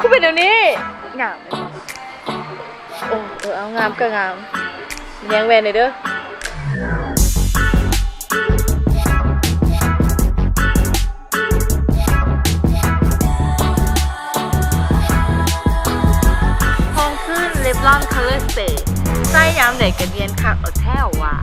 ຄືເປັນແນວນີ້ ງາມ. ໂອ້ ເອີ ເອົາ ງາມກໍງາມ ແຍງແວ່ນໜ່ອຍເດີ. ຮອງພື້ນ Revlon Color Stay ໃຊ້ຍາມໃດກໍນຽນຄັກເອົາແທ້ຫວາ.